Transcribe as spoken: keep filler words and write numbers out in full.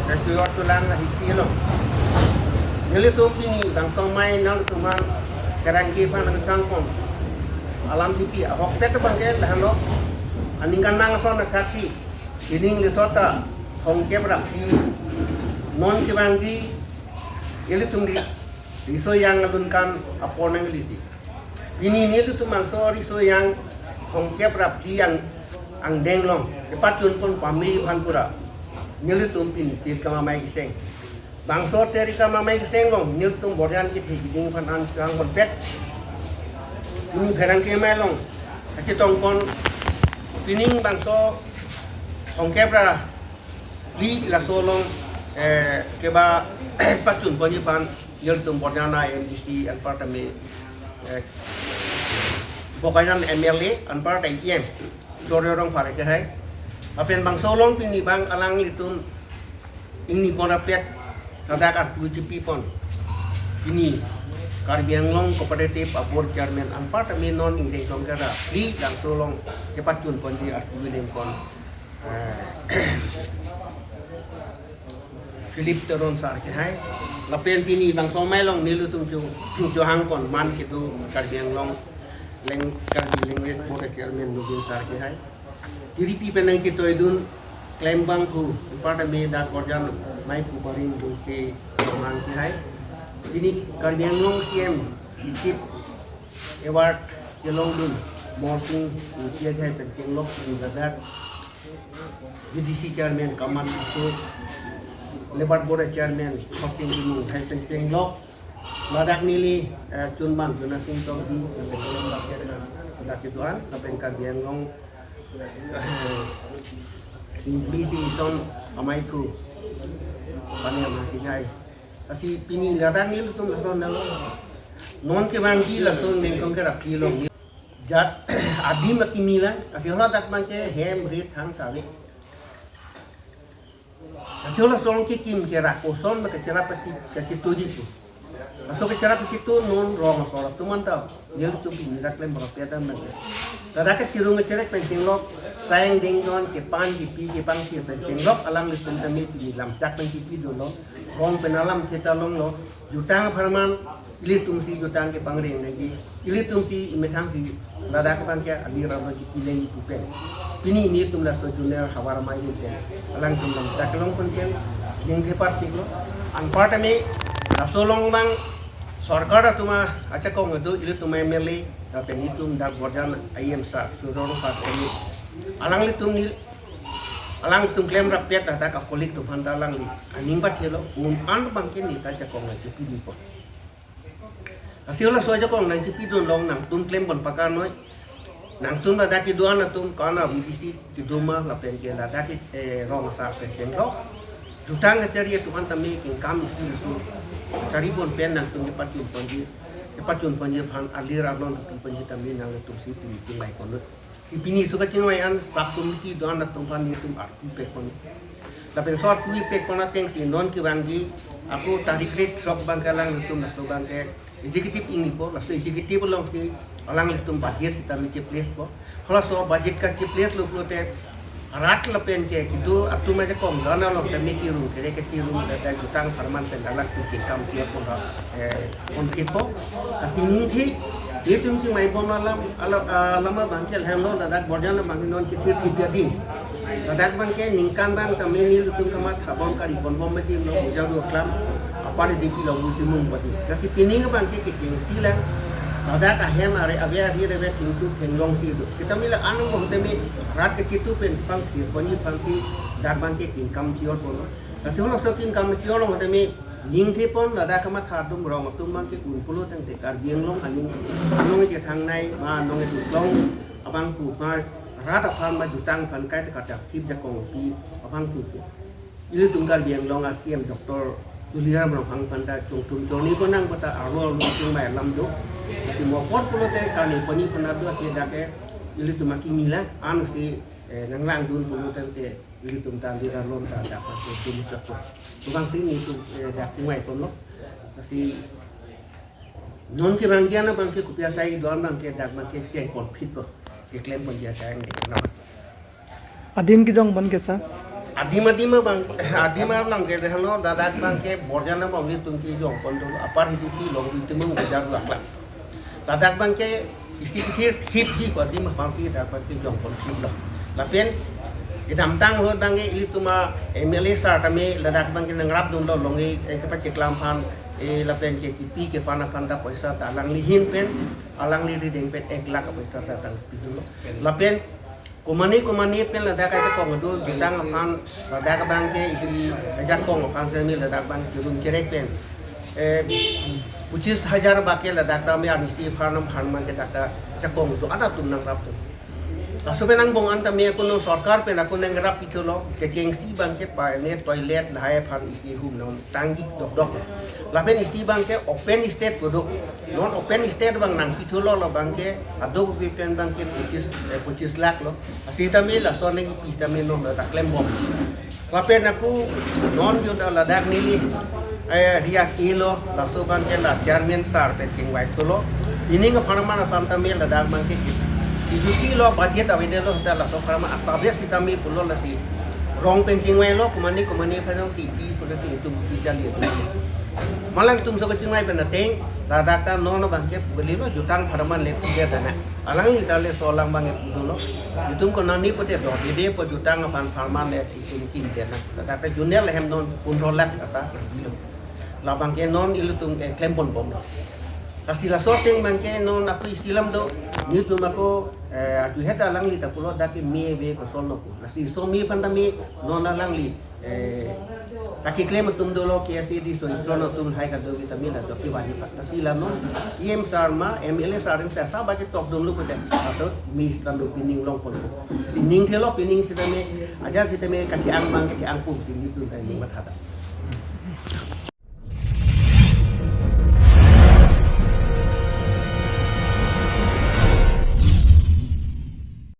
Kekuyor tulang ahisi lo. Nelitum pini bangso amei nangtum aphan kerangke aphan nangchangpon alam tipi ahokpet abangke lahenlo. Aningkan nangson athak si, ining lithot ta thomkep ra phli non kevangji ilitum ri riso ejang alun kan apor nangli si. Pini nelitum bangso riso ejang thomkep ra phli ang angdeng along kepachunpon pamri aphan pura nelitum pini tir kama amei keseng. Bangso tir kama amei keseng along nelitum borjan kethe keding aphan an changpon pet. Pini pherangke amei along kachetongpon pining bangso thomkep ra phli laso along, eh, keba pachunponji aphan nelitum borjan a M D C anparta me, eh, Bokajan M L A anparta E M Surjya Rongphar kehai. Lapen bangso along pini bang alanglitum ingni pon rapet ladak arpu chepipon. Pini Karbi Anglong Cooperative Board Chairman anparta me non ingdeng thomkep ra phli bangso along kepachunponji arpu ingdeng pon, eh, Philip Teron sir kehai. Lapen pini bangso amei along nelitum cho chohangpon man kedo Karbi Anglong Lang Karbi Language Board Chairman Nobin sir kehai. Tiripi pen nangchetoidun klem abangphu anparta me dak borjan amei phu Baring Bongse Teron kehai. Pini Karbi Anglong C M Chief Award kelongdun Morsing Ingti kehai pen chenglok, pini ladak V D C Chairman Kaman Tisso, Labour Board Chairman Hosting Timung kehai pen chenglok, ladak neli, eh, chunman Jonasing Tokbi, lapen Kolom Baker, ladak kedo-an, lapen Karbi Anglong, eh, English Mission amei phu Pani Amang kehai. Lasi pini ladak nelitum lason nang non kevangji laso ingdeng thomkep ra phli along jat adim akimi lang, lasi haladak abangke hem rit thang save. Lasi halaso along kekim kerak koson ma kacherap kachetoji pu. Laso kacherap kacheto non rong asor atum anta nelitum pini dak klem bang pia dam nang. Ladak kachirung kacherek pen chenglok, sang ding don kepan kepi kepangsi pen chenglok, alanglitum tame pini lamchak pen kipidunlo, rong pen alam seta longlo, jutang apharman ilitum si jutang kepangreng nangji, ilitum si imethang si ladak abangke alir arlo kipi nangji pu pen. Pini nelitum laso junior havar amei pen alangtum lamchak kelongpon pen ningthepat siklo. Anparta me laso along bang sorkar atum ajakong kedo, ilitum M L A lapen itum dak borjan I M sir Surjya Rongphar kami, alanglitum neli, alangtum klem rapet ladak akolik atum aphanta alangli aning pathelo, un an abangke neta ajakong nangchepidunpo. Lasi halaso ajakong nangchepidun along nangtum klempon pakanoi. Nangtum ladak kedo-an atum kana V D C kedo ma lapen ke ladak ke, eh, rong asar pen chenglok, jutang kachari atum anta me kengkam isi isi charipon pen nangtum kepachunponji, kepachunponji aphan alir arlon kepiponji tame nangtum si pini chingvaiponlo. Si pini so kachingvai an sub committee do-an atum aphan nelitum arpu pekpon. Lapen so arpu pekpon ateng si non kevangji ako tarik rit sok abangke alanglitum laso abangke executive ingnipo, laso executive along si alanglitum budget sitame cheplesepo. Halaso budget kachepleselo pulote rat lapen ke kedo atum ajakong do-an along tame kirung kere kachirung ladak jutang apharman pen alangtum kengkam chiyapon, eh, ponkhitpo. Lasi ningthi, nelitum si maibom alam, ala-, ah, alam abangke lahenlo, ladak borjan abangke non kethir kipi adin. Ladak abangke ningkan bang tame nelitum kamathabom kariponbom adim lo, bujang do klam, apar di pilo buti mung pati. Lasi pining abangke kechengsi lang, ladak ahem are ave ari ave tingtu thenglong si do. Sitame la anung bom tame rat kachetu pen pangsi, ponji pangsi, dak abangke kengkam chiyor ponlo. Lasi halaso kengkam chiyor along tame ningthepon ladak kamatha atum rong atum abangke un pulo tangte Karbi Anglong aning, anong ejathangnei ma anong ejuklong abangphu ma rat aphan ma jutang aphan kaita kachak thip jakong pi abangphu ke. Ilitum Karbi Anglong a C M Doctor Tuliram Ronghang aphanta chongtum chorni konang pata aro aro chingvai alam do. Ati mopot pulote karni pani pona do ati dake ilitum akimi lang an si, eh, nanglangdun pulo tangte ilitum ta lira lon ta dak pake dum chakpo. Tubang si nelitum, eh, dak chingvaiponlo. Lasi non kevangji an abangke kopi asai do-an abangke dak abangke chengpon phitpo. Keklemponji asai nelitum. Adim kejongpon ke sir? Adim adim abang, adim abang ke dehano, ladak abang ke borjan abang ni tum kejongpon dolo, apar hidup di long itum mung bejar dua klak. Ladak abang ke isi kithir hip di ko adim abang si ladak abang kejongpon hip lo. Lapen kedamtang ahut abang ke ilitum a M L A sir tame ladak abang ke nangrap dun lo, long e, eh, kepacheklam aphan, eh, lapen ke kipi kepana aphan ta poisa ta alangli ahin pen, alangli arideng pen ek lakh poisa ta tangpi dun lo. Lapen komane komane pen ladak ajakong do, jutang aphan, ladak abang ke isi ajakong aphan semi ladak abang cherun cherek pen, eh, pochis hajar abang ke ladak tame arnisi aphan nam aphan man ke ladak ajakong do, ada atum nangrap dun. Laso pen angbong an tame ako no sorkar pen ako nangrap pithu lo, kechengsi abang ke pa ne toilet lahai aphan isi hum non tanggi dokdok. Lapen isi abang ke open stage ko do. Non open stage abang nangpithu lo, lo abang ke adok bi pen abang ke pochis, eh, pochis lakh lo. Lasi tame laso nangpi tame non ladak klembom. Lapen ako non jut ladak neli, eh, riak ilo, laso abang ke la chairman sir pen chingvai thulo. Ining apharman aphan tame ladak abang ke, si jusi lo budget avedetlo ta laso apharman asabes sitame pulo, lasi rong pen chingvai lo, komane komane aphan si pi pulo si itum bisa lihat. Malang itum so kachingvai pen ateng, ladak ta non abang ke pugli lo, jutang apharman le pidet na. Alangli ta le so alang abang ke pudun lo. Itum konani pute do, dede po jutang aphan apharman le itum kindet na. Ladak ta junel hem non pundro lakh kata bilo. Labang ke non ilitum ke klempon bom lo. Lasi laso ateng abang ke non ako isi alam do, nelitum ako, eh, atu het alangli ta pulo dak ke me ave kosonlo pu. Lasi so me aphan tame non alangli, eh, kakeklem atum dolo, K S A D D C so iplon atum lahai kadokave tame la doki bani pa. Lasi la non E M sir ma, M L A sir ring sa sa abang ke tok dun lo pute. Laso me sitame pining longpon lo. Si ning thelo pining sitame, ajat sitame kaki ang abang kaki ang pu si nelitum ta ning matha ta.